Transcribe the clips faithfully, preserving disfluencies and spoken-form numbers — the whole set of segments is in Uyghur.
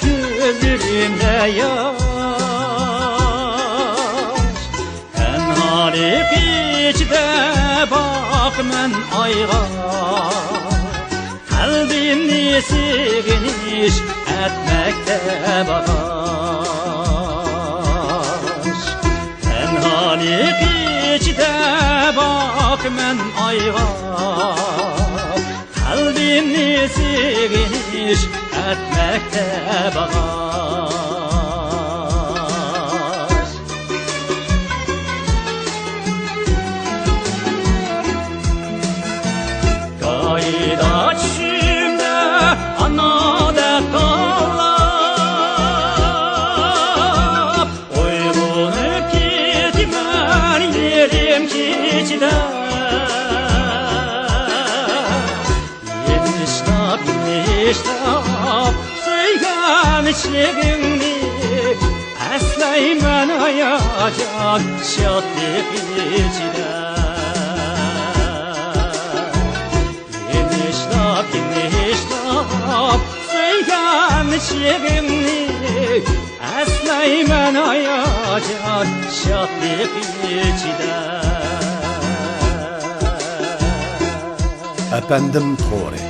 كۆزلىرىمدە ياش، تەنھالىق ئىچىدە باقىمەن ئايغا. قەلبىمنى سېغىنىش ئەتمەكتە باغاش. تەنھالىق ئىچىدە باقىمەن ئايغا. قەلبىمنى سېغىنىش ئەتمەكتە باغاش. گاھىدا چۈشۈمدە ئانادەك توۋلاپ، ئويغىنىپ كېتىمەن يېرىم كېچىدە. يېنىشلاپ، يېنىشلاپ سۆيگەن چېغىڭنى، ئەسلەيمەن ھاياجان شادلىق ئىچىدە. يېنىشلاپ، يېنىشلاپ سۆيگەن چېغىڭنى، ئەسلەيمەن ھاياجان شادلىق ئىچىدە. ئەپەندىم تورى.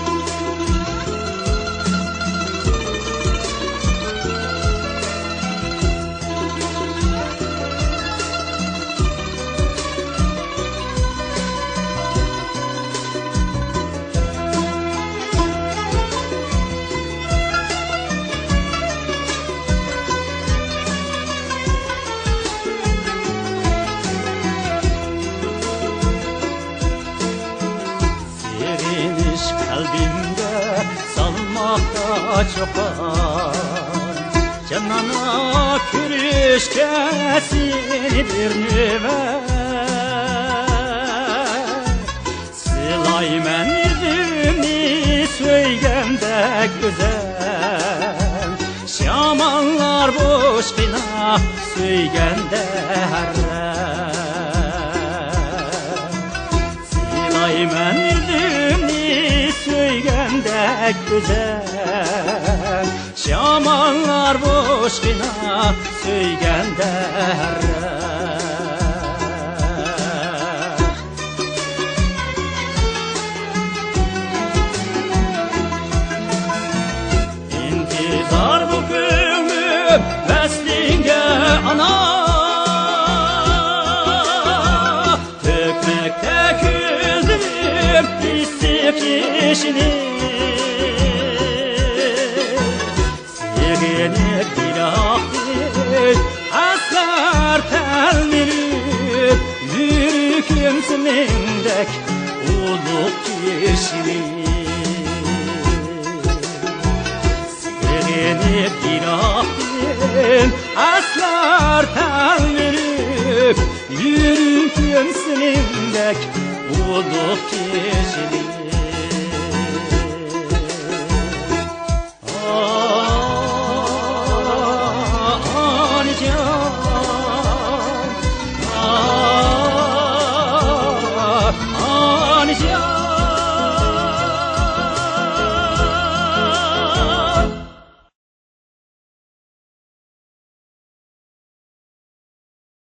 سېغىنىش قەلبىمدە سالماقتا چوقان. جانانا كۆرۈشكە سېنى بىر نۆۋەت. سىلايمەن يۈزۈمنى سۆيگەندەك گۈزەل، شاماللار بوشقىنا سۆيگەندە ھەررەپ. سىلايمەن يۈزۈمنى سۆيگەندەك گۈزەل، شاماللار بوشقىنا سۆيگەندە ھەررەپ. ئىنتىزار بۇ كۆڭلۈم ۋەسلىڭگە ئانا. تۆكمەكتە كۆزلىرىم ئىسسىق يېشىنى. سېغىنىپ يىراقتىن ئەسلەر تەلمۈرۈپ، يۈرىكىم سېنىڭدەك ئۇلۇغ كىشىنى. سېغىنىپ يىراقتىن ئەسلەر تەلمۈرۈپ، يۈرىكىم سېنىڭدەك ئۇلۇغ كىشىنى.